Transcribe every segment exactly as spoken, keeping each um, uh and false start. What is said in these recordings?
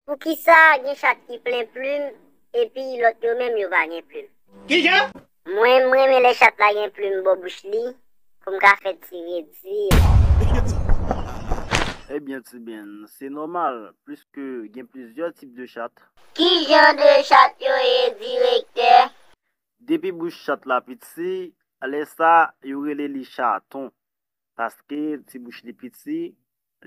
Poukisa gen chat ki plen plim, epi lòt yo menm yo pa gen plim? Kijan? Mwen, m renmen lè chat la gen plim bò bouch li, pou m ka fè ti redi. Ebyen, Ti Ben, se nòmal, pliske gen plizyè tip de chat. Ki jan de chat yo ye, direktè? Depi bouch chat la piti, lè sa, yo rele li chaton. Paske ti bouch li piti,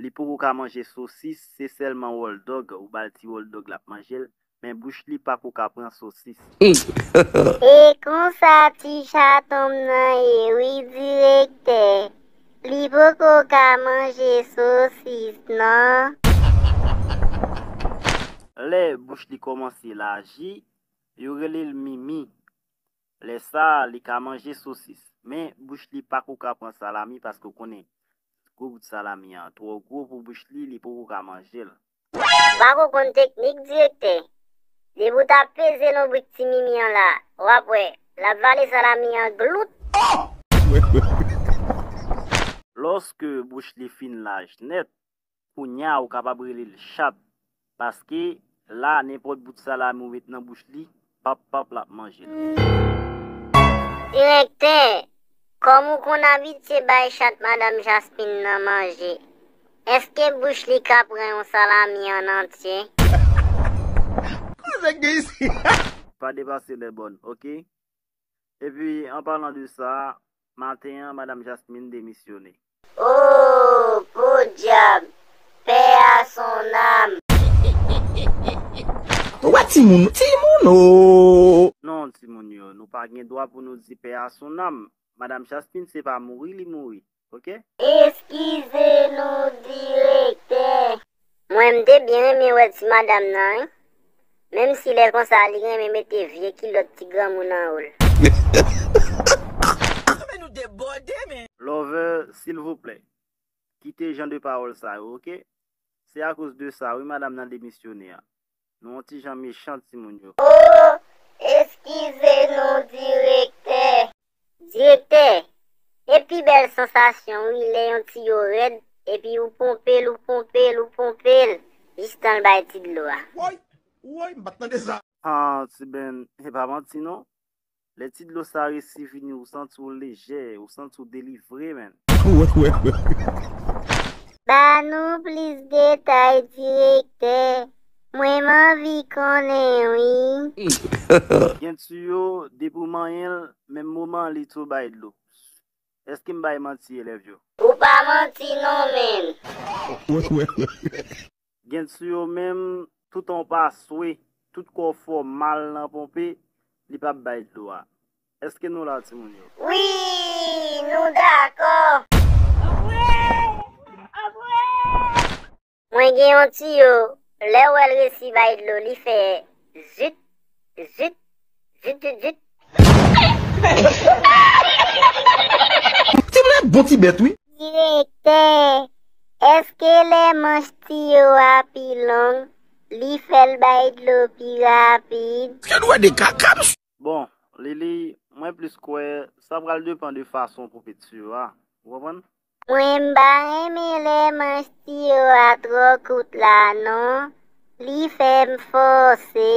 li poko ka manje sosis, se sèlman hotdog, ou ba l ti hotdog l ap manje l, men bouch li pako ka pran sosis. E konsa ti chaton m nan ye wi, direktè. Li poko ka manje sosis non. Lè bouch li kòmanse laji, yo rele l mimi. Lè sa, li ka manje sosis. Men, bouch li pako ka pran salami paske w konnen, gwo bout salami an twò gwo pou bouch li, li poko ka manje l. Pako konn teknik, direktè. Depi w ta peze lonbrik ti mimi an la, w ap wè, l ap vale salami an glout. Lòske bouch li fin laj nèt, kounye a ou kapab rele l chat, paske la, nenpòt bout salami ou met nan bouch li, pap pap, l ap manje l. Direktè, kòm ou konn abitye bay chat madanm Jasmine nan manje, èske bouch li ka pran yon salami an antye? Koze gen isi? Pa depase lè bòn, oke? Epi, an palan de sa, maten an, madanm Jasmine demisyone. Oh, podyab! Pè a son nam! Ou wè timoun, timoun o! Non, timoun yo, nou pa gen dwa pou nou di pè a son nam. Madanm Jasmine, se pa mouri li mouri, oke? Eskize nou, direktè. Mwen, m te byen renmen wè ti madanm nan, wi. Menm si lè konsa li renmen mete vye kilòt ti granmoun anwo l. Men nou debòde, men. Lover, silvouplè, kite jan de pawòl sa yo, oke? Se akoz de sa, wi, madanm nan demisyone a. Nou on ti jan mechan, timoun yo. Oh, eskize nou, direktè. Direktè, e pi bèl sansasyon, wi, lè yon tiyo rèd, epi ou ponpe l, ou ponpe l, ou ponpe l, jistan l bay ti dlo a. Woy, woy, m pa t tande sa. Ah, Ti Ben, e pa manti non. Lè ti dlo sa resi vini, ou santi w lejè, ou santi w delivre, menn. Wè, wè, wè. Ba nou plis detay, direktè. Mwen, m anvi konnen, wi. Gen tiyo, depi w manyen l, menm moman an li tou bay dlo. Èske m bay manti, elèv yo? Ou pa manti non, menn. Wè, wè, wè. Gen tiyo menm, toutan w pa swe, tout kò w fè w mal nan ponpe, li p ap bay dlo a. Èske nou la, timoun yo? Wi, nou dakò. Mwen gen yon tiyo, lè w wè l resi bay dlo, li fè zit, zit, zit, zit, zit. Ti moun nan bon ti bèt, wi. Direktè, èske lè manch tiyo a pi long, li fè l bay dlo pi rapid? Èske nou wè de kaka, mesye? Bon, Lili, mwen plis kwè sa pral depann de fason w ponpe tiyo a. Ou konprann? Mwen m pa renmen lè manch tiyo a twò kout la non, li fè m fòse.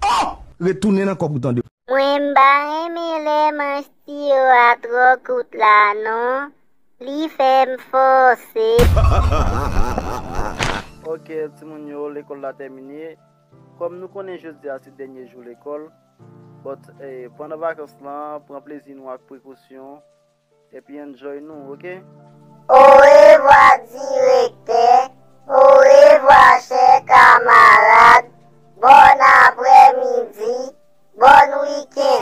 Oh! Retounen nan kòb ou tande. Mwen m pa renmen lè manch tiyo a twò kout la non, li fè m fòse. Ok, timoun yo, lekòl la tèmine. Kòm nou konnen jodi a se dènye jou lekòl, but, eh, pandan vakans lan, pran plezi nou ak prekosyon, epi enjoy nou, ok? Orevwa, direktè.